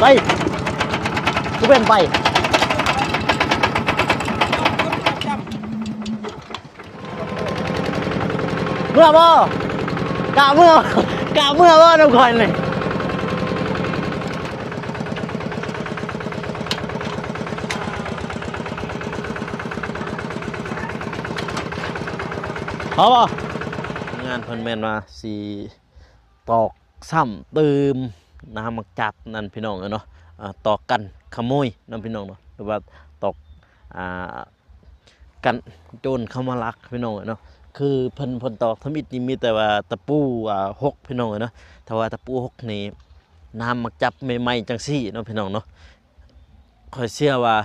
ໄປ ຄືເປັນໄປ ເມືອບໍ່? ກະເມືອ ກະເມືອບໍ່ນຳຂ້ອຍນີ້? ເອົາບໍ່? ງານເພິ່ນແມ່ນວ່າຊິຕອກຊ້ຳຕື່ມ ນ້ຳໝາກຈັບນັ້ນພີ່ນ້ອງເອີຍເນາະ, ອາ ຕອກກັນຂະໂມຍເນາະພີ່ນ້ອງເນາະ ຫຼືວ່າຕອກ ອາ ກັນໂຈນເຂົ້າມາລັກພີ່ນ້ອງເອີຍເນາະ. ຄືເພິ່ນ ເພິ່ນຕອກທຳອິດນີ້ມີແຕ່ວ່າຕະປູ ອາ ຫົກພີ່ນ້ອງເອີຍເນາະ. ຖ້າວ່າຕະປູຫົກນີ້ ນ້ຳໝາກຈັບໃໝ່ໆ ຈັ່ງຊີ້ເນາະພີ່ນ້ອງເນາະ ຂ້ອຍເຊື່ອວ່າ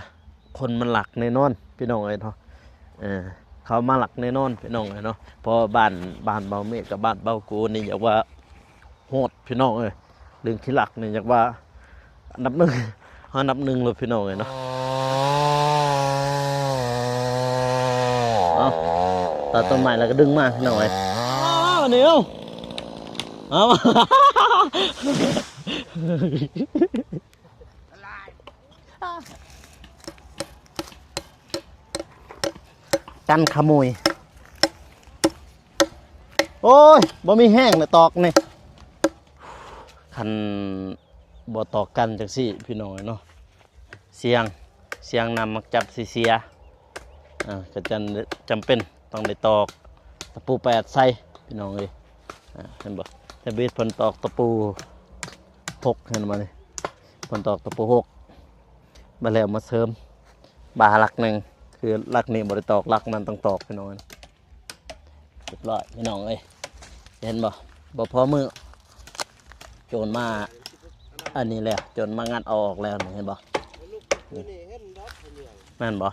ຄົນມາລັກແນ່ນອນພີ່ນ້ອງເອີຍເນາະ. ເອີ ເຂົາມາລັກແນ່ນອນພີ່ນ້ອງເອີຍເນາະ ເພາະວ່າບ້ານ ບ້ານເບົາເມກກັບບ້ານເບົາໂກນີ້ ຢາກວ່າໂຫດພີ່ນ້ອງເອີຍ. ເລື່ອງຂີ້ລັກນີ້ ຢາກວ່າອັນດັບໜຶ່ງ ອັນດັບໜຶ່ງໂລດພີ່ນ້ອງເອີຍເນາະ. ເອົາ ຕັດຕົ້ນໄມ້ແລ້ວກໍດຶງມາພີ່ນ້ອງເອີຍ. ເອົາ ນີ້ ເອົາ ເອົາ ກັນຂະໂມຍ. ໂອ້ຍ ບໍ່ມີແຮງແລ້ວຕອກນີ້ ຄັນບໍ່ຕອກກັນຈັ່ງຊີ້ພີ່ນ້ອງເອີຍເນາະ ສ່ຽງ ສ່ຽງນ້ຳໝາກຈັບຊິເສຍ. ອາ ກໍຈຳ ຈຳເປັນຕ້ອງໄດ້ຕອກຕະປູແປດໃສ່ພີ່ນ້ອງເອີຍ. ອາ ເຫັນບໍ່ ທະເບດເພິ່ນຕອກຕະປູຫົກ ເຫັນບໍ່ນີ້ ເພິ່ນຕອກຕະປູຫົກ ບາດແລ້ວມາເສີມບາຫຼັກໜຶ່ງ ຄືຫຼັກນີ້ບໍ່ໄດ້ຕອກ ຫຼັກນັ້ນຕ້ອງຕອກພີ່ນ້ອງ. ຮຽບຮ້ອຍພີ່ນ້ອງເອີຍ ເຫັນບໍ່ ບໍ່ພໍມື້ ໂຈນມາອັນນີ້ແລ້ວ ໂຈນມາງັດເອົາອອກແລ້ວນີ້ ເຫັນບໍ່ ແມ່ນບໍ່?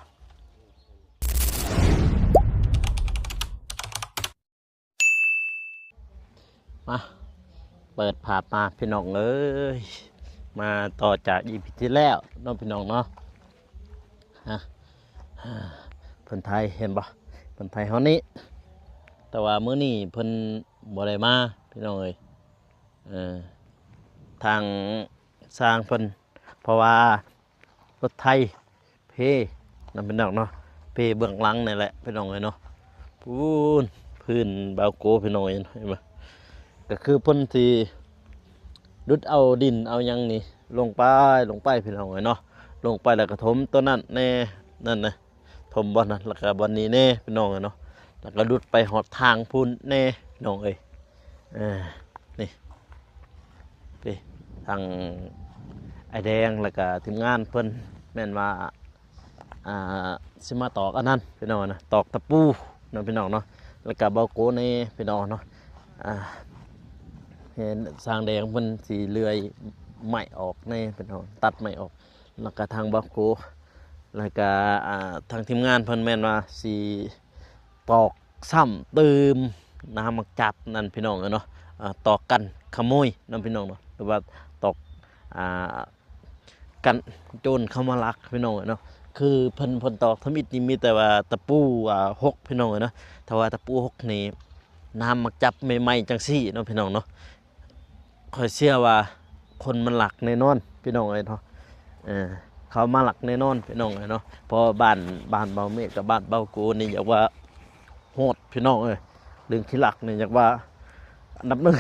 ມາ ເປີດພາບມາພີ່ນ້ອງເອີຍ ມາຕໍ່ຈາກອີພີທີ່ແລ້ວເນາະພີ່ນ້ອງເນາະ. ຮະ ເພິ່ນໄຖເຫັນບໍ່ ເພິ່ນໄຖຮອດນີ້ ແຕ່ວ່າມື້ນີ້ເພິ່ນບໍ່ໄດ້ມາພີ່ນ້ອງເອີຍ. ເອີ ທາງຊ່າງເພິ່ນ ເພາະວ່າລົດໄຖເພເນາະພີ່ນ້ອງເນາະ ເພເບື້ອງຫຼັງນີ້ແຫຼະພີ່ນ້ອງເອີຍເນາະ. ປູ້ນ ພື້ນເບົາໂກພີ່ນ້ອງເອີຍ ເຫັນບໍ່ ກໍຄືເພິ່ນຊິດຸດເອົາດິນເອົາຫຍັງນີ້ລົງໄປ ລົງໄປພີ່ນ້ອງເອີຍເນາະ. ລົງໄປແລ້ວກໍຖົມຕົວນັ້ນແດ່ ນັ້ນນະ ຖົມບ່ອນນັ້ນ ແລ້ວກໍບ່ອນນີ້ແດ່ພີ່ນ້ອງເອີຍເນາະ ແລ້ວກໍດຸດໄປຮອດທາງພຸ້ນແດ່ພີ່ນ້ອງເອີຍ. ເອີ ນີ້ ນີ້ ທາງອ້າຍແດງ ແລ້ວກະທີມງານເພິ່ນແມ່ນວ່າ ອ່າ ຊິມາຕອກອັນນັ້ນພີ່ນ້ອງນະ ຕອກຕະປູເນາະພີ່ນ້ອງເນາະ ແລ້ວກະເບົາໂກແດ່ພີ່ນ້ອງເນາະ. ອ່າ ເຫັນຊ່າງແດງເພິ່ນຊິເລື່ອຍໄມ້ອອກແດ່ພີ່ນ້ອງ ຕັດໄມ້ອອກ ແລ້ວກະທາງເບົາໂກ ແລ້ວກະ ອ່າ ທາງທີມງານເພິ່ນແມ່ນວ່າຊິ ຕອກຊ້ຳຕື່ມ ນ້ຳໝາກຈັບນັ້ນພີ່ນ້ອງເອີຍເນາະ ເອີ ຕອກກັນຂະໂມຍເນາະພີ່ນ້ອງເນາະ ຫຼືວ່າຕອກ ອ່າ ກັນໂຈນເຂົ້າມາລັກພີ່ນ້ອງເອີຍເນາະ. ຄືເພິ່ນ ເພິ່ນຕອກທຳອິດນີ້ມີແຕ່ວ່າຕະປູ ອ່າ ຫົກພີ່ນ້ອງເອີຍເນາະ. ຖ້າວ່າຕະປູຫົກນີ້ ນ້ຳໝາກຈັບໃໝ່ໆ ຈັ່ງຊີ້ເນາະພີ່ນ້ອງເນາະ ຂ້ອຍເຊື່ອວ່າຄົນມາລັກແນ່ນອນພີ່ນ້ອງເອີຍເນາະ. ເອີ ເຂົາມາລັກແນ່ນອນພີ່ນ້ອງເອີຍເນາະ ເພາະວ່າບ້ານ ບ້ານເບົາເມກກັບບ້ານເບົາໂກນີ້ ຢາກວ່າໂຫດພີ່ນ້ອງເອີຍ. ເລື່ອງຂີ້ລັກນີ້ ຢາກວ່າອັນດັບໜຶ່ງ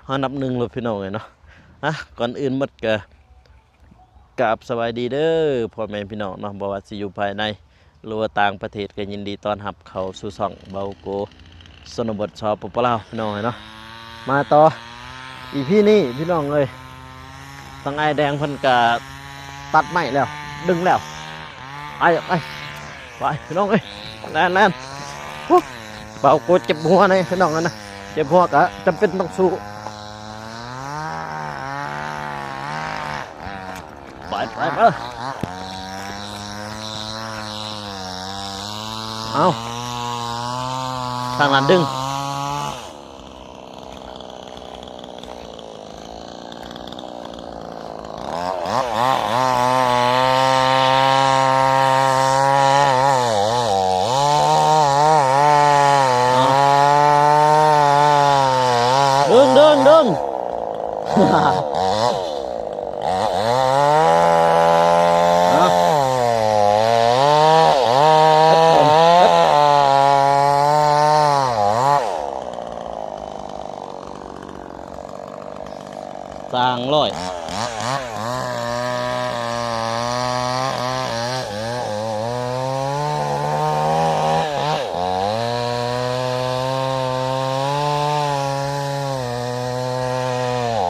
ອັນດັບໜຶ່ງໂລດພີ່ນ້ອງເອີຍເນາະ. ອະ ກ່ອນອື່ນໝົດກໍ ກາບສະບາຍດີເດີພໍ່ແມ່ພີ່ນ້ອງເນາະ ບໍ່ວ່າຊິຢູ່ພາຍໃນ ຫຼືວ່າຕ່າງປະເທດ ກໍຍິນດີຕ້ອນຮັບເຂົ້າສູ່ຊ່ອງເບົາໂກຊົນນະບົດ ສປປ ລາວ ພີ່ນ້ອງເອີຍເນາະ. ມາຕໍ່ ອີພີ ນີ້ພີ່ນ້ອງເອີຍ ທາງອ້າຍແດງເພິ່ນກະຕັດໄມ້ແລ້ວ ດຶງແລ້ວ ໄປ ໄປ ໄປພີ່ນ້ອງເອີຍ ແລ່ນ ແລ່ນ. ໂອ້ ເບົາໂກເຈັບຫົວໃດພີ່ນ້ອງເອີຍນະ ເຈັບຫົວກະຈຳເປັນຕ້ອງສູ້. ໄປ ໄປ ໄປ ເອົາ ທາງນັ້ນດຶງ ດຶງ ດຶງ ດຶງ. ອຍ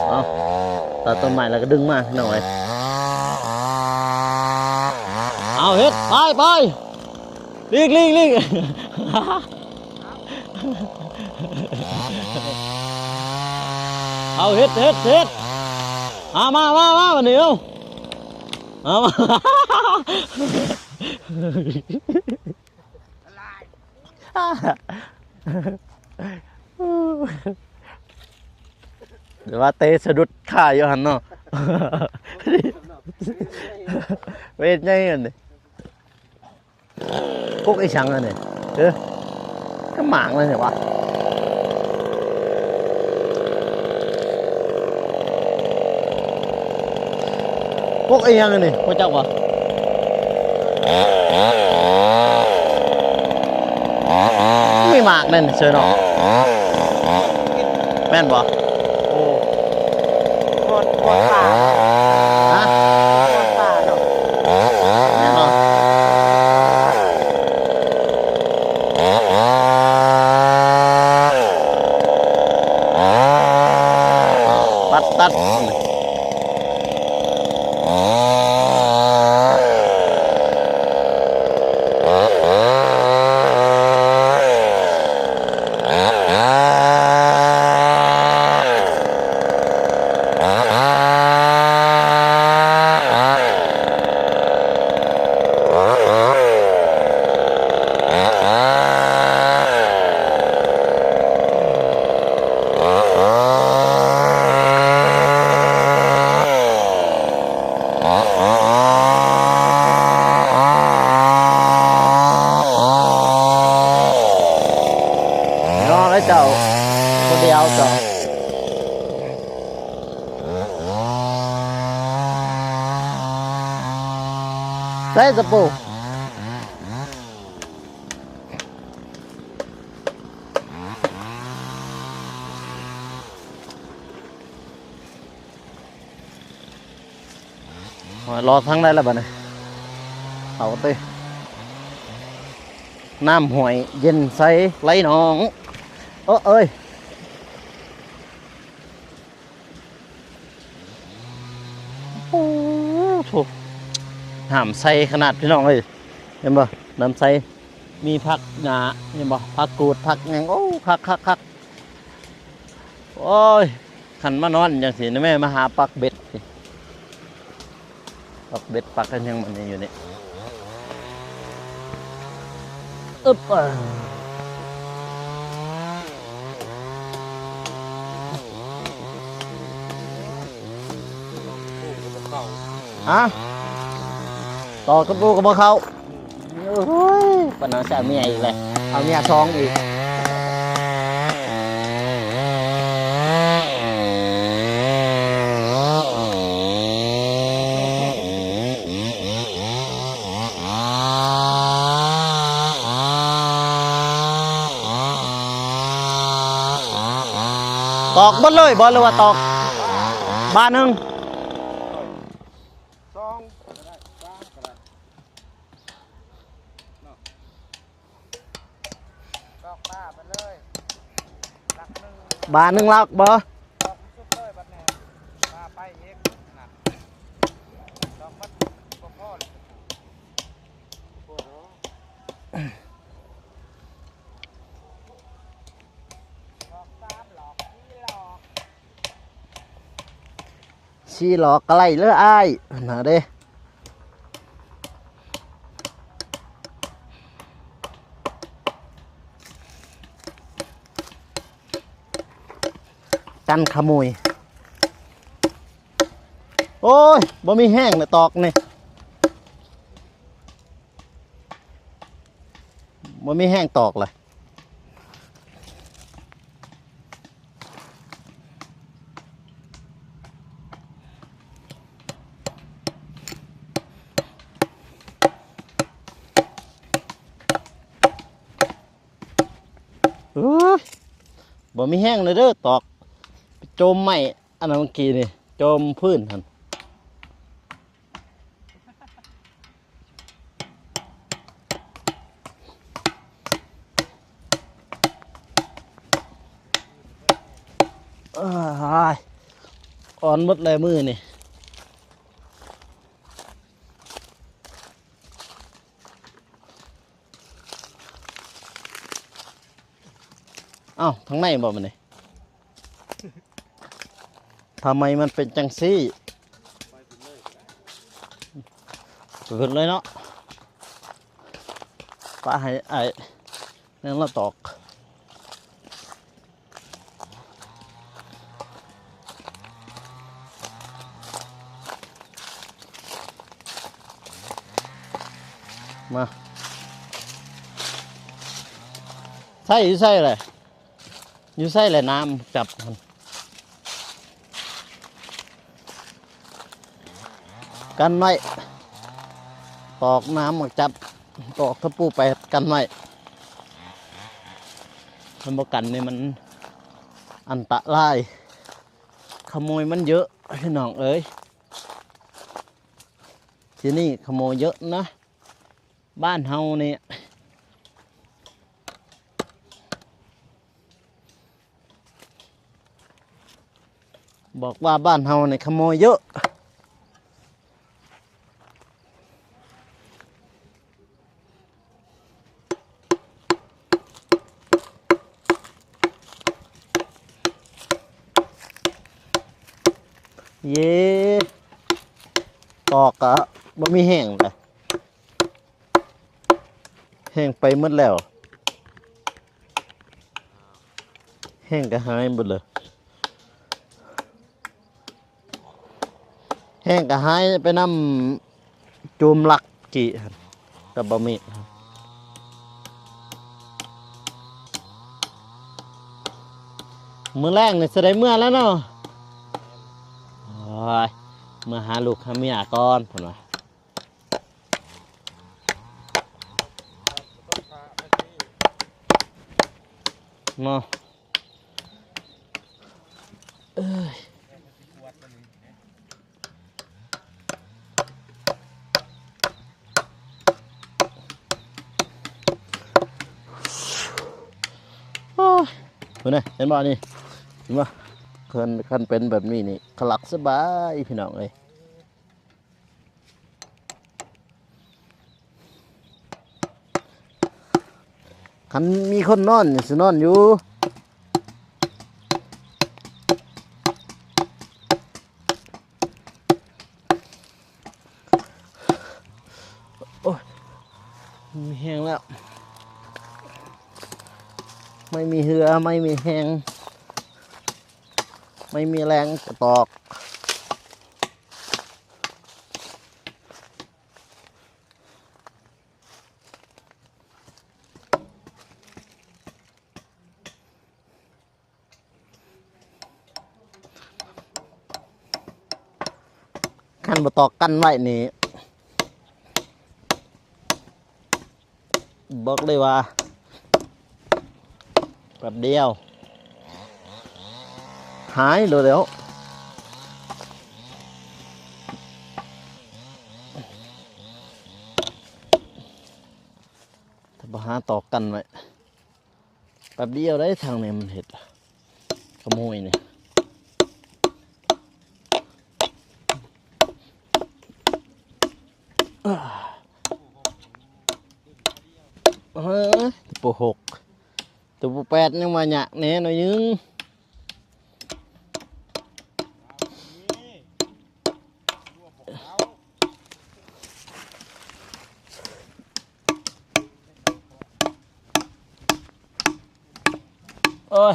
ເອົາ ຕັດຕົ້ນໄມ້ແລ້ວກໍດຶງມາ ພີ່ນ້ອງເອີຍ. ເອົາ ເຮັດ ໄປ ໄປ ຫຼີກ ຫຼີກ ຫຼີກ ເອົາ ເຮັດ ເຮັດ ເຮັດ ມາ ມາ ມາ ມາ ບາດນີ້ ເອົາ ເອົາ ມາ ແຕ່ວ່າເຕະສະດຸດຂາຢູ່ຫັ້ນເນາະ ເວດໃຫຍ່ຫັ້ນເດ. ກົກອີ່ຫຍັງອັນນີ້ ເອີ ກະໝາກແລ້ວນີ້ຫວາ ກົກອີ່ຫຍັງອັນນີ້ ຮູ້ຈັກບໍ່? ມີໝາກແນ່ນເຊີຍເນາະ ແມ່ນບໍ່? ໂອ້ ຮອດ ຮອດປ່າ ຮະ? ຮອດປ່າເນາະ ແມ່ນບໍ່? ປັດຕັດ. ເນາະ ເຈົ້າ ຄົນດຽວເຈົ້າ ໃສ່ຕະປູ. ຮອດ ລອດທາງໃດລະບາດນີ້ ເຂົ້າເຕີ ນ້ຳຫ້ວຍເຢັນໃສໄຫຼໜອງ ໂອ້ເອີຍ ໂອ້ໂທ້ ນ້ຳໃສຂະໜາດ ພີ່ນ້ອງເອີຍ ເຫັນບໍ່ ນ້ຳໃສ ມີຜັກຫຍ້າ ເຫັນບໍ່ ຜັກກູດ ຜັກຫຍັງ ໂອ້ ຄັກໆໆ. ໂອ້ຍ ຄັນມານອນຈັ່ງຊີ້ນະແມ່ ມາຫາປັກເບັດ ປັກເບັດ ປັກອັນຫຍັງມັນນີ້ຢູ່ນີ້ ອຶບ ຮະ ຕອກຕະປູກໍບໍ່ເຂົ້າ. ໂອ້ຍ ປານເອົາສາວເມຍອີກແລ້ວ ເອົາເມຍສອງອີກ ຕອກເບິດເລີຍບໍ່ ຫຼືວ່າຕອກບານໜຶ່ງ? ສອງກໍໄດ້ ສາມກໍໄດ້ ເນາະ ຕອກປາໄປເລີຍ ຫຼັກໜຶ່ງ ບາດໜຶ່ງຫຼັກບໍ່? ຕອກສຸດເລີຍບັດນີ້ ປາໄປອີກ ນັ້ນ ຕອກໝົດບໍ່ພໍເລີຍ ບໍ່ພໍດອກ ຕອກສາມຫຼອກ ສີ່ຫຼອກ ສີ່ຫຼອກກໍໄລ່ເລີຍອ້າຍ ຫັ້ນນະເດ້ ກັນຂະໂມຍ ໂອ້ຍ ບໍ່ມີແຮງແລ້ວຕອກນີ້ ບໍ່ມີແຮງຕອກລະ. ເອີຍ ບໍ່ມີແຮງເລີຍເດີຕອກ ໄປໂຈມໄມ້ອັນນັ້ນເມື່ອກີ້ນີ້ ໂຈ ຈົມພື້ນຫັ້ນ. ອ້າຍ ອ່ອນໝົດແລ້ວມື້ນີ້. ອ້າວ ທາງໃນບໍ່ມື້ນີ້? ທຳໄມມັນເປັນຈັ່ງຊີ້? ໄປພຸ້ນເລີຍເນາະ. ປະໃຫ້ອ້າຍແນງລະຕອກ. ມາ ໃສ່ຢູ່ໃສແຫຼະ? ຢູ່ໃສແຫຼະ ນ້ຳຈັບຫັ້ນ? ກັນໄວ້ ຕອກນ້ຳໝາກຈັບ ຕອກຕະປູແປດກັນໄວ້. ຄັນບໍ່ກັນນີ້ມັນອັນຕະລາຍ ຂະໂມຍມັນເຍີະ ພີ່ນ້ອງເອີຍ. ທີ່ນີ້ຂະໂມຍເຍີະນະ ບ້ານເຮົານີ້. ບອກວ່າບ້ານເຮົານີ້ຂະໂມຍເຍີະ. ເຢ ຕອກກະບໍ່ມີແຮງເລີຍ. ແຫ້ງໄປໝົດແລ້ວ ແຫ້ງກະຫາຍໝົດເລີຍ ແຫ້ງກະຫາຍໄປນຳ ຈູມລັກກີ້ຫັ້ນ ກັບບະໝີ່. ມື້ແລງນີ້ຊິໄດ້ເມືອແລ້ວເນາະ ໂອ້ຍ ເມືອຫາລູກຫາເມຍກ່ອນ ເພິ່ນວ່າ. ເນາະ ເອີຍ ໂອ້ຍ ເຫັນບໍ່ນີ້ ເຫັນບໍ່ ຄັນ ຄັນເປັນແບບນີ້ນີ້ ຂະຫຼັກສະບາຍ ພີ່ນ້ອງເອີຍ. ຄັນມີຄົນນອນນີ້ຊິນອນຢູ່ ໂອ້ຍ ມີແຮງແລ້ວ ໄມ່ມີເຫື່ອ ໄມ່ມີແຮງ ໄມ່ມີແຮງຈະຕອກ. ຄັນບໍ່ຕອກກັນໄວ້ນີ້ ບອກເລີຍວ່າ ແປັບດຽວ ຫາຍໂລດແລ້ວ ຖ້າບໍ່ຫາຕອກກັນໄວ້ ແປັບດຽວໄດ້ ທາງນີ້ມັນເຮັດ ຂະໂມຍນີ້ ເອີ ໂອ້ໂຫ ໂຕຜູ້ຫົກ ໂຕຜູ້ແປດຍັງວ່າຍາກແດ່ໜ້ອຍໜຶ່ງ. ໂອ້ຍ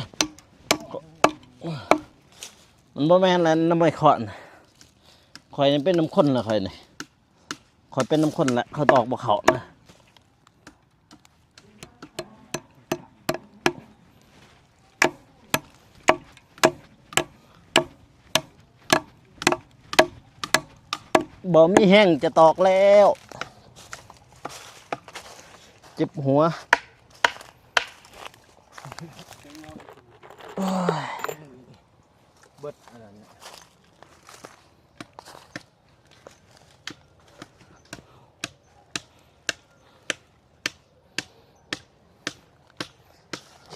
ມັນບໍ່ແມ່ນແລ້ວ ນ້ຳໄມ້ຄ້ອນ ຂ້ອຍນີ້ເປັນນຳຄົນລະ ຂ້ອຍນີ້ ຂ້ອຍເປັນນຳຄົນລະ ຂ້ອຍຕອກບໍ່ເຂົ້ານະ. ບໍ່ມີແຮງຈະຕອກແລ້ວ ເຈັບຫົວ ໂອ້ຍ ເບິດອັນນັ້ນ.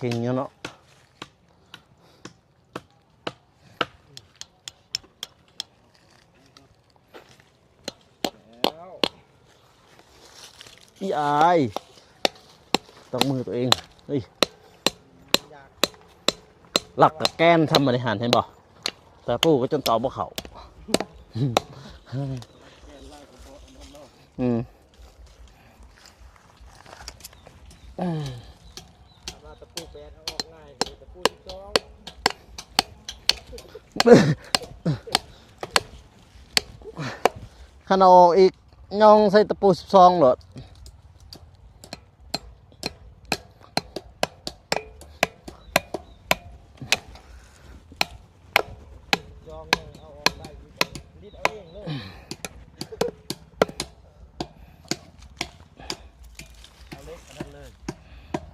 ເກັ່ງຢູ່ເນາະ. ອີອາຍ ຕອກມືຕົວເອງ ເຮີ້ຍ ລັກກະແກ່ນທຳມະລິຫານ ເຫັນບໍ່? ຕະປູກໍຈົນຕອກບໍ່ເຂົ້າ. ອືມ ຕະປູແປດເອົາອອກງ່າຍ ຕະປູສິບສອງ ຄັນເອົາອອກອີກ ຍ່ອງໃສ່ຕະປູສິບສອງໂລດ.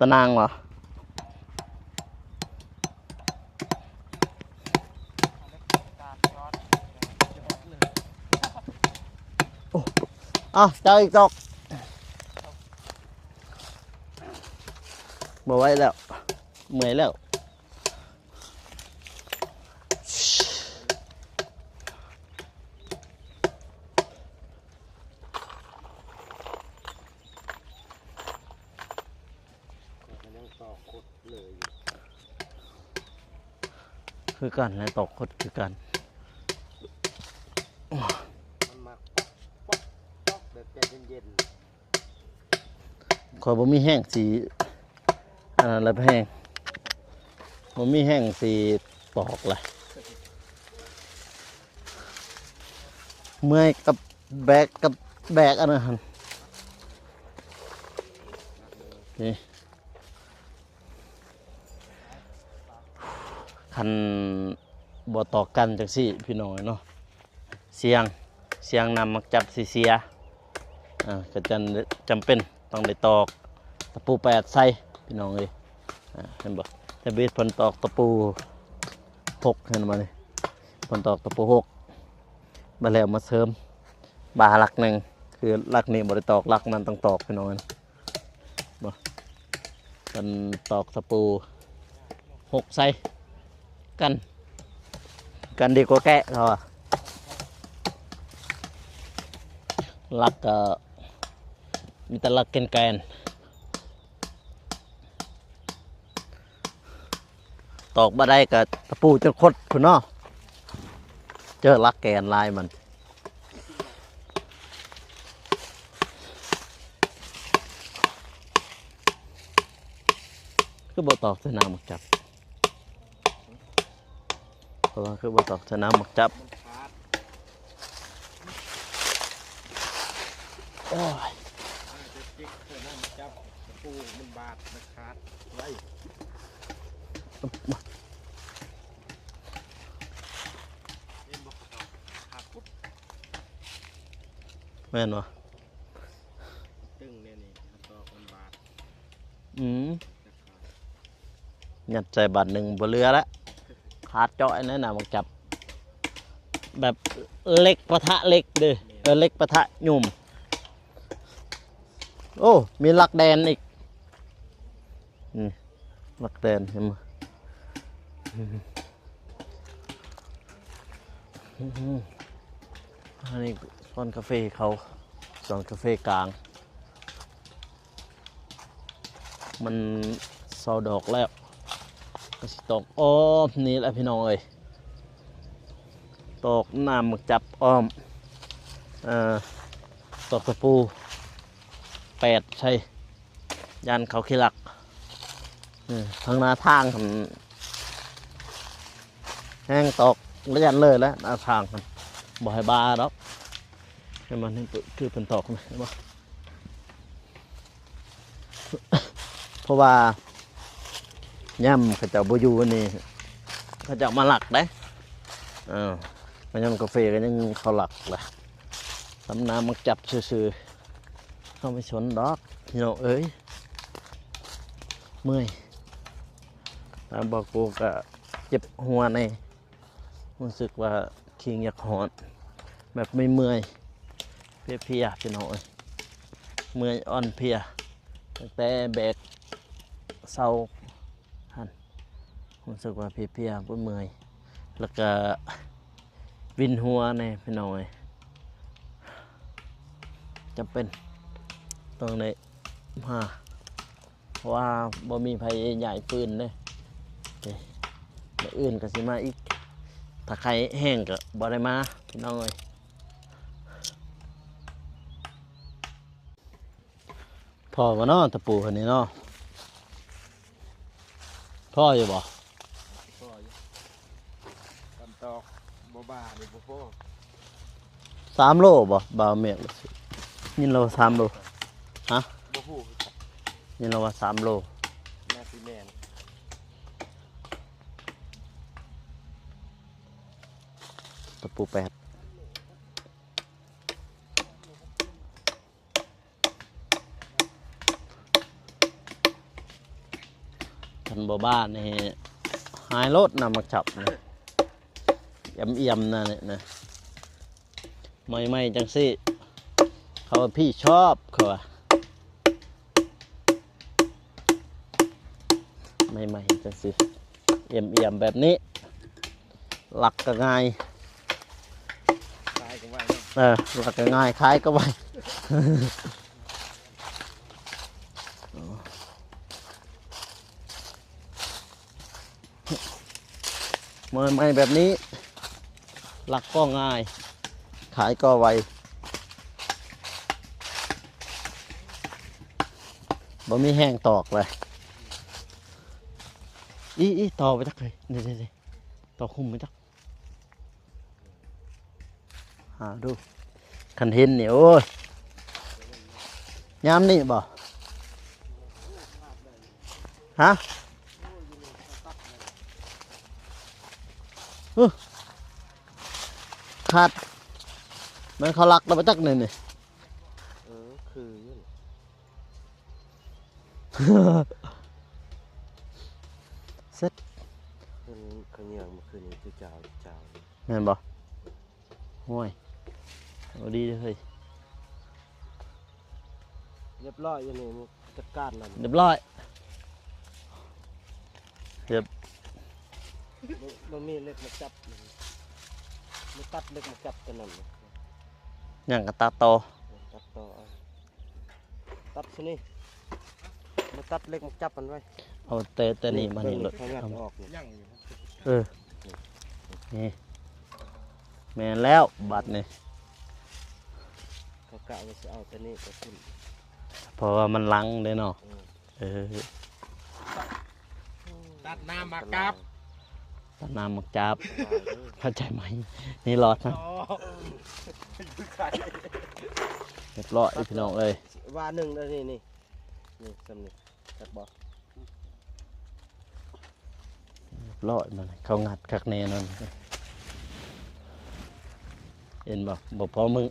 ຕະນາງຫວາ? ໂອ້ ເອົາ ເຈົ້າອີກດອກ. ບໍ່ໄຫວແລ້ວ ເມື່ອຍແລ້ວ. ຄືກັນແຫຼະ ຕອກຄົດຄືກັນ ມັນມັກປອກ ປອກ ປອກ ແບບໃຈເຢັນໆ. ຂ້ອຍບໍ່ມີແຮງຊິ ອັນນັ້ນລະແພງ ບໍ່ມີແຮງຊິຕອກລະ ເມື່ອຍກັບແບກ ກັບແບກອັນນັ້ນຫັ້ນ ນີ້ ຄັນບໍ່ຕອກກັນຈັ່ງຊີ້ ພີ່ນ້ອງເອີຍເນາະ. ສ່ຽງ ສ່ຽງນ້ຳໝາກຈັບຊິເສຍ ອ່າ ກໍຈຳ ຈຳເປັນຕ້ອງໄດ້ຕອກຕະປູແປດໃສ່ ພີ່ນ້ອງເອີຍ ອ່າ ເຫັນບໍ່? ທະບີດເພິ່ນຕອກຕະປູຫົກ ເຫັນບໍ່ນີ້? ເພິ່ນຕອກຕະປູຫົກ ບາດແລ້ວມາເສີມບາຫຼັກໜຶ່ງ ຄືຫຼັກນີ້ບໍ່ໄດ້ຕອກ ຫຼັກນັ້ນຕ້ອງຕອກ ພີ່ນ້ອງເອີຍ. ບໍ່ ເພິ່ນຕອກຕະປູຫົກໃສ່ ກັນ ກັນດີກວ່າແກະ ເຂົາວ່າ ຫຼັກກໍມີແຕ່ຫຼັກແກ່ນໆ ຕອກບໍ່ໄດ້ກໍຕະປູຈົນຄົດພຸ້ນເນາະ ເຈີຫຼັກແກ່ນຫຼາຍມັນ. ຄືບໍ່ຕອກໃສ່ນ້ຳໝາກຈັບ? ເພາະວ່າຄືບໍ່ຕອກໃສ່ນ້ຳໝາກຈັບ? ມັນຂາດ ໂອ້ຍ ອາດຈະຈິກໃສ່ນ້ຳໝາກຈັບ ຕະປູມັນບາດ ມັນຂາດໄວ. ແມ່ນບໍ່? ຕຶງແນວນີ້ ມັນຕອກມັນບາດ. ອືມ ຍັດໃສ່ບາດໜຶ່ງບໍ່ເຫຼືອລະ ຂາດເຈາະອັນນັ້ນນະ ມັນຈັບ ແບບເຫຼັກປະທະເຫຼັກເດ້ ເອີ ເຫຼັກປະທະຫຍຸ່ມ. ໂອ້ ມີຫຼັກແດນອີກ ນີ້ ຫຼັກແດນ ເຫັນບໍ່? ອັນນີ້ສວນກາເຟເຂົາ ສວນກາເຟກາງ ມັນເຊົາດອກແລ້ວ ກໍຊິຕອກອ້ອມນີ້ແຫຼະ ພີ່ນ້ອງເອີຍ ຕອກນ້ຳໝາກຈັບອ້ອມ ເອີ ຕອກຕະປູແປດໃສ່ ຢ້ານເຂົາຂີ້ລັກ ເອີ ທາງໜ້າທາງຫັ້ນ ແຮງຕອກລະຢັນເລີຍແຫຼະ ໜ້າທາງຫັ້ນ ບໍ່ໃຫ້ບາດອກ ໃຫ້ມັນ ຄືເພິ່ນຕອກ ເຫັນບໍ່? ເພາະວ່າຍາມເຂົາເຈົ້າບໍ່ຢູ່ນີ້ ເຂົາເຈົ້າມາລັກເດ້ ເອີ ມາຍາມກາເຟກໍຍັງເຂົາລັກລະ ສຳນ້ຳໝາກຈັບຊື່ໆ ເຮົາບໍ່ສົນດອກ ພີ່ນ້ອງເອີຍ ເມື່ອຍ ແລ້ວບໍ່ກູກໍເຈັບຫົວແດ່. ຮູ້ສຶກວ່າຄີງຢາກຮ້ອນ ແບບເມື່ອຍໆ ເພຍໆ ພີ່ນ້ອງເອີຍ ເມື່ອຍອ່ອນເພຍ ຕັ້ງແຕ່ແບກເສົາ ຮູ້ສຶກວ່າເພຍໆ ເມື່ອຍ ແລ້ວກະວິນຫົວແດ່ພີ່ນ້ອງເອີຍ. ຈຳເປັນຕ້ອງໄດ້ມາ ເພາະວ່າບໍ່ມີໃຜຍ້າຍຟືນເດ້. ມື້ອື່ນກໍຊິມາອີກ ຖ້າໄຂ້ແຮງກໍບໍ່ໄດ້ມາພີ່ນ້ອງເອີຍ. ພໍບໍ່ເນາະ ຕະປູອັນນີ້ເນາະ ພໍຢູ່ບໍ່? ພໍຢູ່ ກັນຕອກບໍ່ບານີ້ບໍ່ພໍ. ສາມໂລບໍ່? ບ່າວເມກ ຍິນລາວວ່າສາມໂລ. ຮະ? ບໍ່ຮູ້ຄືກັນ ຍິນລາວວ່າສາມໂລ. ໜ້າຊິແມ່ນ ຕະປູແປດ. ຄັນບໍ່ບ້ານີ້ຫາຍໂລດນະ ໝາກຈັບນີ້ ອຽມໆ ນະນີ້ນະ ໃໝ່ໆ ຈັ່ງຊີ້ ເຂົາວ່າພີ່ຊອບ ເຂົາວ່າ ໃໝ່ໆ ຈັ່ງຊີ້ ອຽມໆ ແບບນີ້ ລັກກໍງ່າຍ ຂາຍກໍໄວເນາະ. ເອີ ລັກກໍງ່າຍ ຂາຍກໍໄວ. ເມື່ອໃໝ່ແບບນີ້ ລັກກໍງ່າຍ ຂາຍກໍໄວ ບໍ່ມີແຮງຕອກເລີຍ. ອີ ອີ ຕໍ່ໄປຈັກເລີຍ ນີ້ໆ ຕໍ່ຄຸມໄປຈັກ. ຫາດູ ຄັນເຫັນນີ້ ໂອ້ຍ ຍາມນີ້ບໍ່? ຮະ? ອື ຂາດ ແມ່ນເຂົາລັກແລ້ວບໍ່ຈັກນີ້ ນີ້. ເອີ ຄືຢູ່. ເສັດ ເພິ່ນຂະເຫຍື້ອງເມື່ອຄືນນີ້ ຈຸຈາວຈຸຈາວ ແມ່ນບໍ່? ໂອ້ຍ ເອົາດີເດີເຮີ້ຍ. ຮຽບຮ້ອຍຢູ່ນີ້ ຈັດການແລ້ວ ຮຽບຮ້ອຍ ຮຽບ ບໍ່ ບໍ່ມີເຫຼັກມາຈັບ ມາຕັດເຫຼັກມາຈັບຕົວນັ້ນ ຍັງກໍຕັດຕໍ່ ຕັດຕໍ່ເອົາ. ຕັດຊະນີ້ ມາຕັດເຫຼັກມາຈັບມັນໄວ້ ເອົາແຕ່ ແຕ່ນີ້ມານີ້ໂລດ ເບິ່ງນີ້ ເຂົາງັດອອກນີ້ ຍັງຢູ່ ເອີ ນີ້ ແມ່ນແລ້ວບາດນີ້ ເຂົາກະວ່າຊິເອົາແຕ່ນີ້ໄປພຸ້ນ ເພາະວ່າມັນຫຼັງເດ້ເນາະ ເອີ ເອີ. ຕັດນ້ຳໝາກຈັບ ຕາມນ້ຳໝາກຈັບ ເຂົ້າໃຈໄໝ? ນີ້ລອດນະ ຮຽບຮ້ອຍພີ່ນ້ອງເອີຍ ວ່າໜຶ່ງເດີ ນີ້ ນີ້ ນີ້ ສ່ຳນີ້ ຄັກບໍ່? ຮຽບຮ້ອຍ ມັນເຂົາງັດຄັກແນ່ນອນ ເຫັນບໍ່? ບໍ່ພໍມື້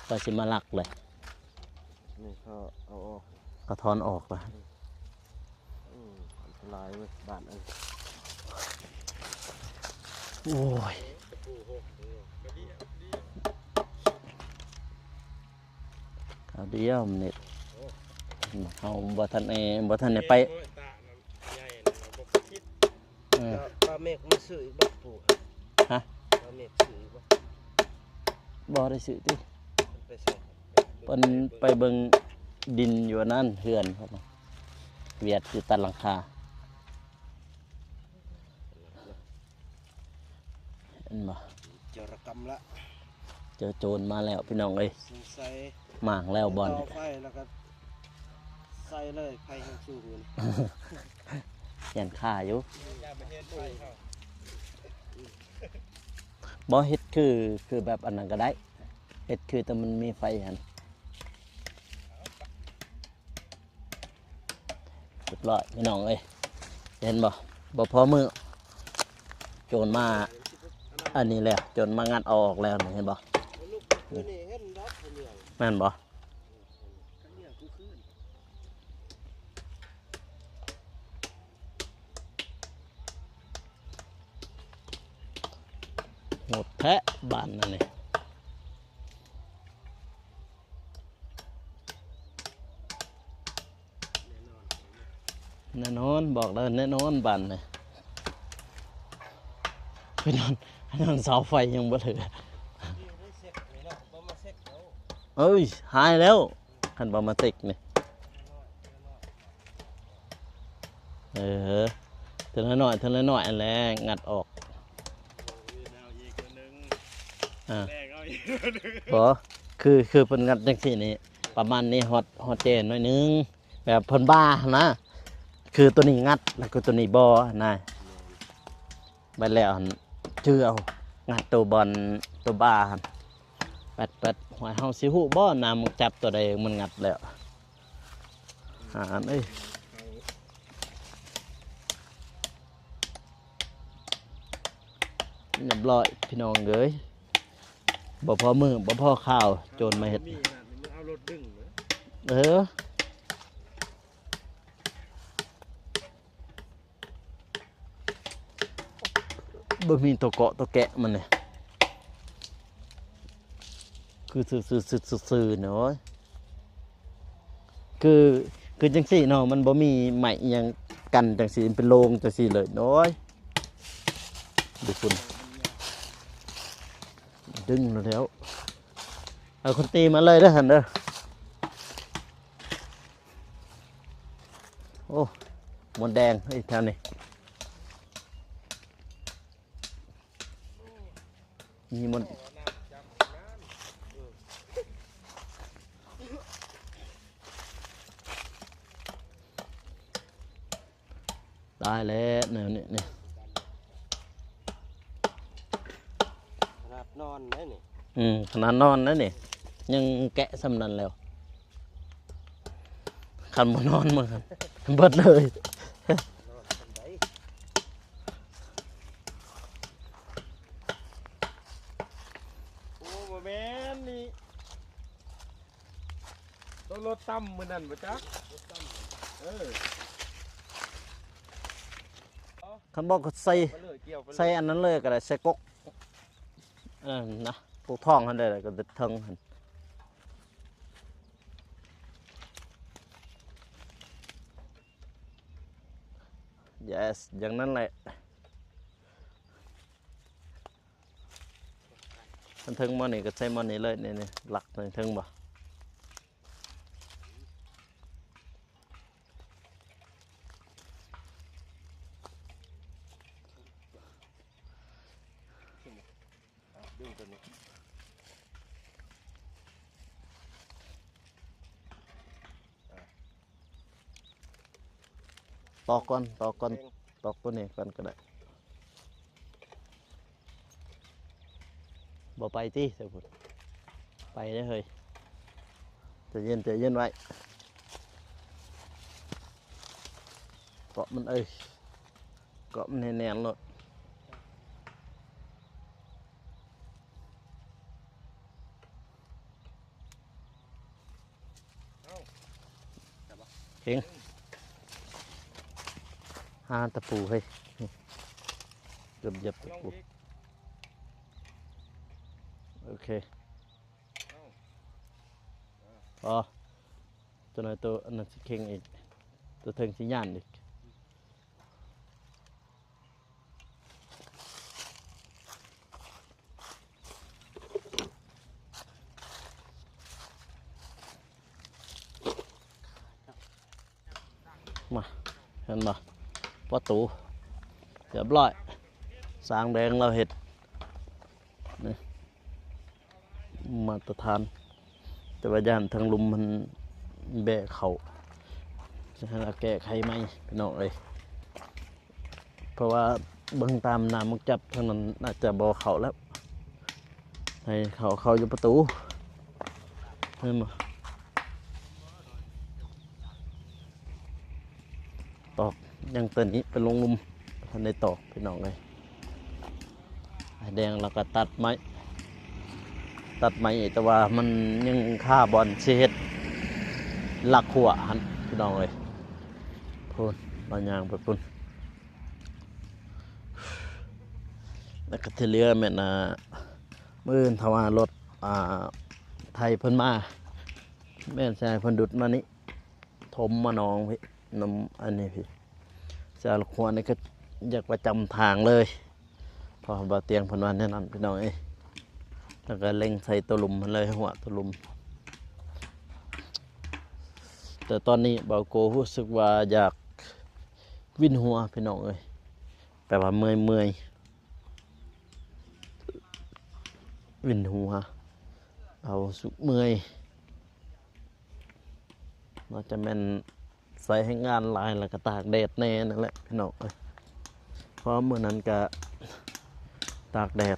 ກໍຊິມາລັກເລີຍ ນີ້ເຂົາເອົາອອກ ເຂົາຖອນອອກລະ. ອືມ ອັນຕະລາຍເວີຍ ບ້ານເອີຍ ໂອ້ຍ ເອົາດຽວເນັດ ເຮົາບໍ່ທັນໄດ້ ບໍ່ທັນໄດ້ໄປ ເອີ ປາເມກມາຊື້ອີກບໍ່ປູ່? ຮະ? ປາເມກຊື້ອີກບໍ່? ບໍ່ໄດ້ຊື້ຕິ ເພິ່ນໄປໃສ? ເພິ່ນໄປເບິ່ງດິນຢູ່ອັນນັ້ນ ເຮືອນເພິ່ນ ວຽດຢູ່ຕັດຫຼັງຄາ ເຫັນບໍ່? ໂຈລະກຳລະ ເຈີໂຈນມາແລ້ວພີ່ນ້ອງເອີຍ ສົງໄສມ້າງແລ້ວບ່ອນ ໄປຕໍ່ໄຟແລ້ວກໍໃສ່ເລີຍ ໄຟແຮງສູງຢູ່ນີ້ ຢ້ານຄາຢູ່ ບໍ່ເຮັດຄື ຄືແບບອັນນັ້ນກໍໄດ້ ເຮັດຄືແຕ່ມັນມີໄຟຫັ້ນ. ຮຽບຮ້ອຍພີ່ນ້ອງເອີຍ ເຫັນບໍ່? ບໍ່ພໍມື້ ໂຈນມາອັນນີ້ແລ້ວ ໂຈນມາງັດເອົາອອກແລ້ວນີ້ ເຫັນບໍ່? ແມ່ນບໍ່? ໂຫດແທ້ບ້ານນັ້ນນີ້. ແນ່ນອນ ບອກແລ້ວແນ່ນອນບ້ານນີ້ ໄປນອນ ໄປນອນເສົາໄຟຍັງບໍ່ເຫຼືອ. ເອີຍ ຫາຍແລ້ວ ຄັນບໍ່ມາເຊັກນີ້. ເອີ ເທື່ອລະໜ້ອຍ ເທື່ອລະໜ້ອຍຫັ້ນແຫຼະ ງັດອອກ. ອ່າ ບໍ່ ຄື ຄືເພິ່ນງັດຈັ່ງຊີ້ນີ້ ປະມານນີ້ ຮອດ ຮອດແຈໜ້ອຍໜຶ່ງ ແບບເພິ່ນບ້າຫັ້ນນະ. ຄືໂຕນີ້ງັດ ແລ້ວກໍໂຕນີ້ບໍ່ຫັ້ນນະ. ແມ່ນແລ້ວຫັ້ນ ຈື່ເອົາ ງັດໂຕບ່ອນ ໂຕບ້າຫັ້ນ ແປັດໆ. ຫ້ວຍ ເຮົາຊິຮູ້ບໍ່ ນ້ຳມັນຈັບໂຕໃດມັນງັດແລ້ວ ຫາເອີຍ. ຮຽບຮ້ອຍພີ່ນ້ອງເອີຍ ບໍ່ພໍມື້ ບໍ່ພໍຄາວ ໂຈນມາເຮັດ. ເອີ. ບໍ່ມີຕົວເກາະຕົວແກະມັນນີ້ ຄືຊື່ໆໆໆເນາະ. ຄື ຄືຈັ່ງຊີ້ເນາະ ມັນບໍ່ມີໄມ້ອີ່ຫຍັງກັນຈັ່ງຊີ້ ເປັນໂລ່ງຈັ່ງຊີ້ເລີຍ. ໂອ້ຍ ດູພຸ້ນ ດຶງແລ້ວ ເອົາຄົນຕີມາເລີຍເດີຫັ້ນເດີ. ໂອ້ ມົດແດງເອີຍແຖວນີ້ ມີມົດ ຕາຍແລ້ວແນວນີ້ນີ້ ຂະໜາດນອນໄດ້ນີ້. ອືມ ຂະໜາດນອນໄດ້ນີ້ ຍັງແກະສ່ຳນັ້ນແລ້ວ ຄັນບໍ່ນອນມັນເບິດເລີຍ. ໂອ້ ບໍ່ແມ່ນນີ້ ໂຕລົດຕ່ຳມື້ນັ້ນບໍ່ຈັກ. ເອີ ຄັນບໍ່ກໍໃສ່ ໃສ່ອັນນັ້ນເລີຍກໍໄດ້ ໃສ່ກົກ ອັນນັ້ນນະ ກົກທ້ອງຫັ້ນເລີຍ ແລ້ວກໍເທິງຫັ້ນ. Yes ຢ່າງນັ້ນແຫຼະ. ອັນເທິງໝໍ້ນີ້ກໍໃສ່ໝໍ້ນີ້ເລີຍ ນີ້ໆ ຫຼັກໃນເທິງບໍ່? ດຶງຕົວນີ້ ຕອກກ່ອນ ຕອກກ່ອນ ຕອກຕົວນີ້ກ່ອນກໍໄດ້. ບໍ່ໄປຕິ ໄປເດີເຮີ້ຍ ໃຈເຢັນ ໃຈເຢັນໄວ້ ເກາະມັນເອີຍ ເກາະມັນໃຫ້ແໜ້ນໂລດ. ເຫັນ ຫາຕະປູເຮີ້ຍ ເກືອບຢຽບຕະປູ. ໂອເຄ ອໍ ຕົວນັ້ນ ຕົວອັນນັ້ນຊິເຄັ່ງອີກ ຕົວເທິງຊິຢ້ານອີກ. ມາ ເຫັນບໍ່ ປະຕູ ຮຽບຮ້ອຍ ຊ່າງແດງລາວເຮັດ ນີ້ ມາດຕະຖານ ແຕ່ວ່າຢ້ານທາງລຸ່ມມັນແບະເຂົ້າ ຊິໃຫ້ລາວແກ້ໄຂໃໝ່ພີ່ນ້ອງເອີຍ. ເພາະວ່າເບິ່ງຕາມນ້ຳມັນຈັບທາງນັ້ນ ອາດຈະບໍ່ເຂົ້າແລ້ວ ໃຫ້ເຂົ້າ ເຂົ້າຢູ່ປະຕູ ເຫັນບໍ່? ຕອກ ຍັງແຕ່ນີ້ໄປລົງລຸ່ມ ບໍ່ທັນໄດ້ຕອກພີ່ນ້ອງເອີຍ. ອ້າຍແດງລາວກໍຕັດໄມ້ ຕັດໄມ້ ແຕ່ວ່າມັນຍັງຄາບ່ອນຊິເຮັດຫຼັກຂົວຫັ້ນພີ່ນ້ອງເອີຍ. ພຸ້ນ ລາວຍ່າງໄປພຸ້ນ ແລ້ວກໍທີ່ເຫຼືອແມ່ນ ອ່າ ມື້ອື່ນຖ້າວ່າລົດ ອ່າ ໄຖເພິ່ນມາ ແມ່ນຊິໃຫ້ເພິ່ນດຸດມານີ້ ຖົມມາໜອງພີ້ ນຳອັນນີ້ພີ້ ສາລະຂົວນີ້ກໍຢາກປະຈຳທາງເລີຍ ເພາະວ່າບ່າວຕຽງເພິ່ນວ່າແນວນັ້ນພີ່ນ້ອງເອີຍ. ແລ້ວກໍເລັງໃສ່ໂຕລຸ່ມຫັ້ນເລີຍ ຫົວໂຕລຸ່ມ. ແຕ່ຕອນນີ້ບ່າວໂກຮູ້ສຶກວ່າຢາກວິນຫົວພີ່ນ້ອງເອີຍ ແປວ່າເມື່ອຍໆ ວິນຫົວ ເອົາສຸກເມື່ອຍ. ໜ້າຈະແມ່ນໃຊ້ແຮງງານຫຼາຍ ແລ້ວກໍຕາກແດດແດ່ນັ້ນແຫຼະພີ່ນ້ອງເອີຍ. ເພາະມື້ນັ້ນກະຕາກແດດ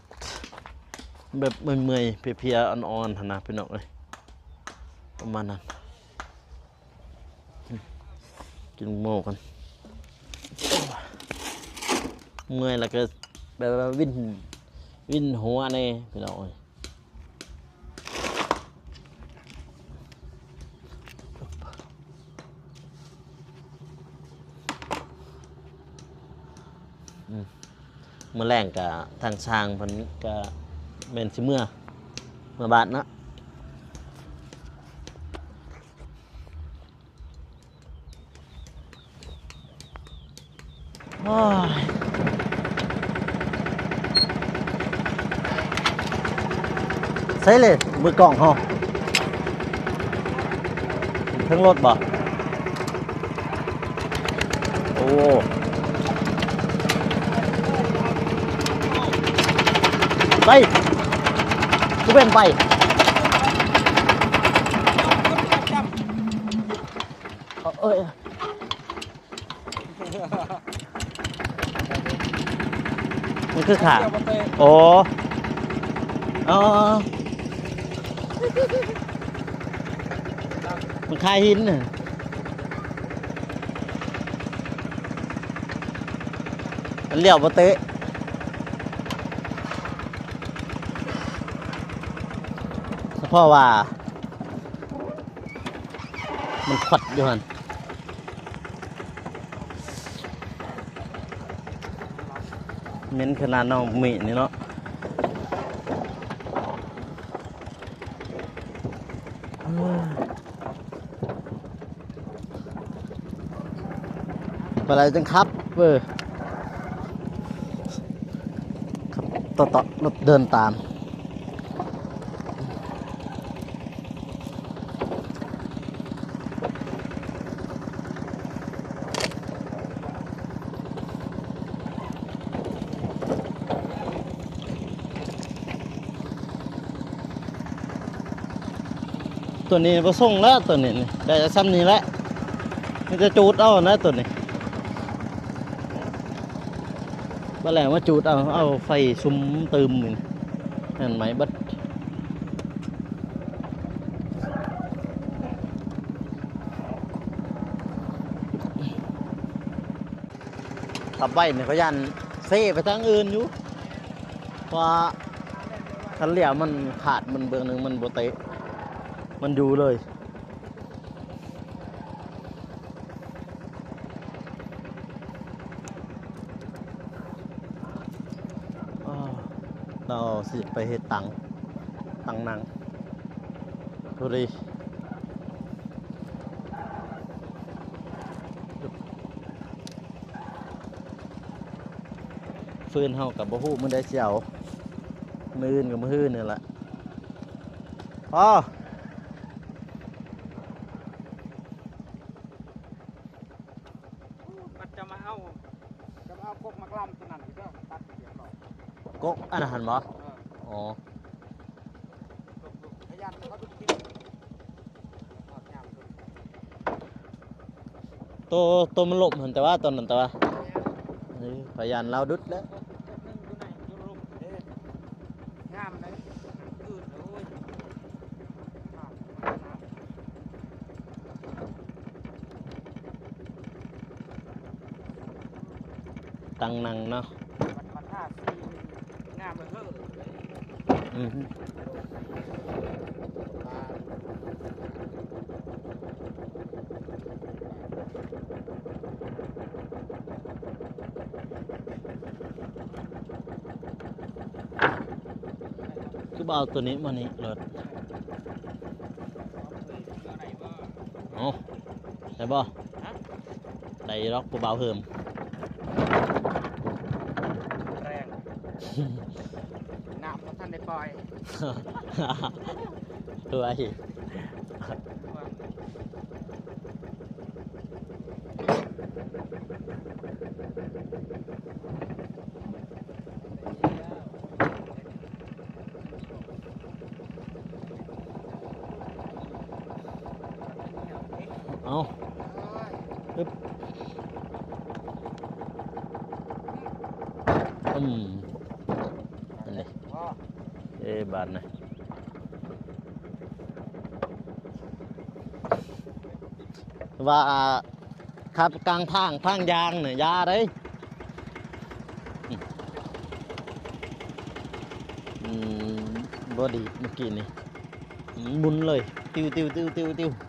ແບບເມື່ອຍໆ ເພຍໆ ອ່ອນໆ ຫັ້ນນະພີ່ນ້ອງເອີຍ ປະມານນັ້ນ. ກິນໝູ່ກ່ອນ ເມື່ອຍແລ້ວກໍແບບວ່າວິນ ວິນຫົວແດ່ພີ່ນ້ອງເອີຍ. ອືມ ມື້ແລງກະທາງຊ່າງເພິ່ນກະແມ່ນຊິເມືອ ເມືອບ້ານເນາະ. ໂອ້ຍ ໃສເລີຍມືກ້ອງເຮົາ ເທິງລົດບໍ່? ໂອ້ ໄປ ຄືເປັນໄປ ເອີຍ. ມັນຄືຂາ ໂອ້ ອໍ ມັນຄາຍຫີນນະ ມັນລ້ຽວບໍ່ເຕະ ສະເພາະວ່າ ມັນຂວັດຢູ່ຫັ້ນ ເໝັນຂະໜາດນ້ອງມີນີ້ເນາະ. ປານໃດຈຶ່ງຂັບ ເອີ ຂັບຕໍ່ໆ ລົດເດີນຕາມ. ຕົວນີ້ບໍ່ສົ່ງແລ້ວ ຕົວນີ້ນີ້ ໄດ້ສ່ຳນີ້ແຫຼະ ມີແຕ່ຈູດເອົານະຕົວນີ້ ບໍ່ແລ້ວມາຈູດເອົາ ເອົາໄຟສຸມຕື່ມນີ້ ນັ້ນໄໝເບິດ. ຂັບໄວນີ້ກໍຢ້ານເຊໄປທາງອື່ນຢູ່ ເພາະວ່າຄັນລ້ຽວມັນຂາດ ມັນເບື້ອງໜຶ່ງມັນບໍ່ເຕະ ມັນຢູ່ເລີຍ. ອ້າວ ລາວຊິໄປເຮັດຕັງ ຕັງນັ່ງ ພໍດີ ຟືນເຮົາກໍບໍ່ຮູ້ມື້ໃດຊິເອົາ ມື້ອື່ນກໍມື້ອື່ນນີ້ແຫຼະ ພໍ. ມັນຈະມາເອົາ ຈະມາເອົາກົກໝາກລຳຕົວນັ້ນອີກເດີ ຕັດຮຽບຮ້ອຍ ກົກອັນນັ້ນຫັ້ນບໍ່? ເອີ ອໍ ພະຍານເຂົາດຸດກິນ ຮອດຍາມ ໂຕ ໂຕມັນລົ້ມຫັ້ນແຕ່ວ່າ ຕອນນັ້ນແຕ່ວ່າ ເອີ ພະຍານລາວດຸດແລ້ວ ງາມເດ້ ຕັງນັ່ງເນາະ ງາມເລີຍເຮີ້ຍ ອື ຄືບໍ່ເອົາຕົວນີ້ມານີ້ໂລດ ເອົາ ໄດ້ບໍ່? ຮະ? ໄດ້ດອກ ຜູ້ບ່າວເຮີມ ແຮງ ນ້ຳບໍ່ທັນໄດ້ປ່ອຍ ເອີຍ ເອົາ ຮຶບ ອືມ ນັ້ນເດ ເອີ ບາດນີ້ ວ່າ ຂັບກາງທາງ ທາງຢາງນະ ຢ່າເດ້. ອືມ ບໍ່ດີດເມື່ອກີ້ນີ້ ໝຸນເລີຍ ຕິວໆໆໆ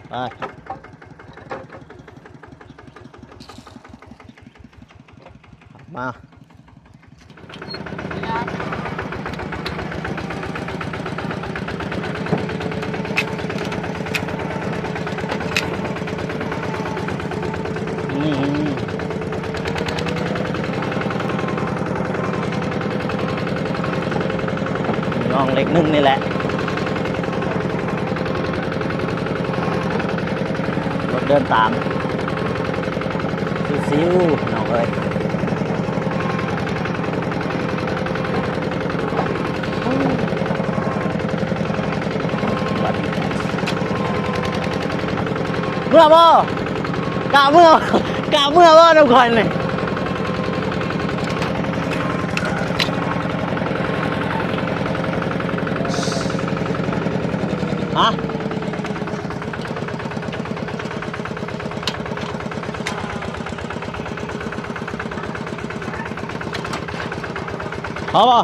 ໆ ໄປ ມາ. ອືມ ນ້ອງເລັກໜຶ່ງນີ້ແຫຼະ ລົດເດີນຕາມ ຊິວໆ ນ້ອງເອີຍ ເມືອບໍ່? ກະເມືອ ກະເມືອບໍ່ນຳຂ້ອຍນີ້? ຮະ? ພໍບໍ່?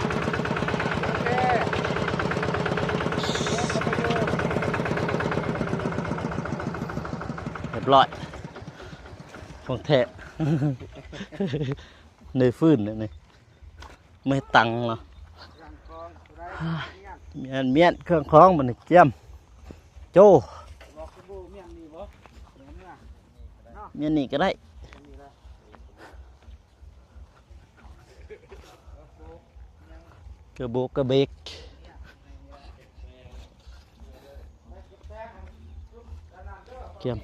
ຮຽບຮ້ອຍ ຂອງແທ້ ໄດ້ຟື້ນແລ້ວນີ້. ໄມ້ຕັງເນາະ ມຽນໆ ເຄື່ອງຂອງບັດນີ້ກຽມ ໂຈ້ ມຽນນີ້ກໍໄດ້ ກະໂບກກະເບກ. ກຽມ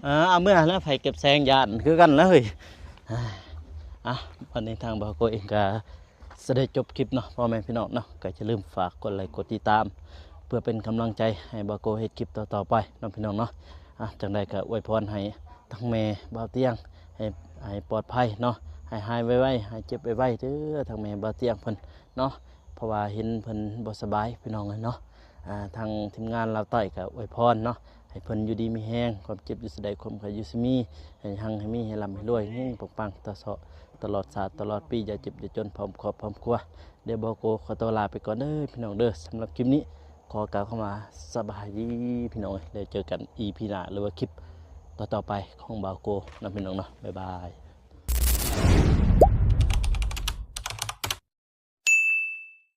ເອີ ເອົາເມືອແລ້ວ ໃຜເກັບແສງຢ້ານຄືກັນແລ້ວເຮີ້ຍ. ອ່າ ວັນນີ້ທາງບ່າວໂກເອງກະຊິໄດ້ຈົບຄລິບເນາະ ພໍ່ແມ່ພີ່ນ້ອງເນາະ ກະຢ່າລືມຝາກກົດໄລກົດຕິດຕາມ ເພື່ອເປັນກຳລັງໃຈໃຫ້ບ່າວໂກເຮັດຄລິບຕໍ່ໆໄປເນາະ ພີ່ນ້ອງເນາະ. ອ່າ ຈັ່ງໃດກະອວຍພອນໃຫ້ທັງແມ່ບ່າວຕຽງ ໃຫ້ ໃຫ້ປອດໄພເນາະ ໃຫ້ຫາຍໄວໆ ຫາຍເຈັບໄວໆເດີ ທັງແມ່ບ່າວຕຽງເພິ່ນເນາະ. ເພາະວ່າເຫັນເພິ່ນບໍ່ສະບາຍພີ່ນ້ອງເອີຍເນາະ. ອ່າ ທາງທີມງານລາວໃຕ້ກໍອວຍພອນເນາະ ໃຫ້ເພິ່ນຢູ່ດີມີແຮງ ຄວາມເຈັບຢູ່ຊະໃດ ຄວາມໄຂ້ຢູ່ຊະມີ ໃຫ້ຮັ່ງໃຫ້ມີ ໃຫ້ລ່ຳໃຫ້ລວຍ ເຮັງໆປັງໆ ຕະເສາະ ຕະຫຼອດຊາດຕະຫຼອດປີ ຢ່າເຈັບຢ່າຈົນ ພ້ອມຄອບພ້ອມຄົວ. ດຽວບ່າວໂກຂໍຕົວລາໄປກ່ອນເດີພີ່ນ້ອງເດີ. ສຳລັບຄລິບນີ້ຂໍກ່າວຄຳວ່າສະບາຍດີພີ່ນ້ອງເອີຍ ແລ້ວເຈີກັນອີພີໜ້າ ຫຼືວ່າຄລິບຕໍ່ໆໄປຂອງບ່າວໂກເນາະ ພີ່ນ້ອງເນາະ. ບາຍບາຍ.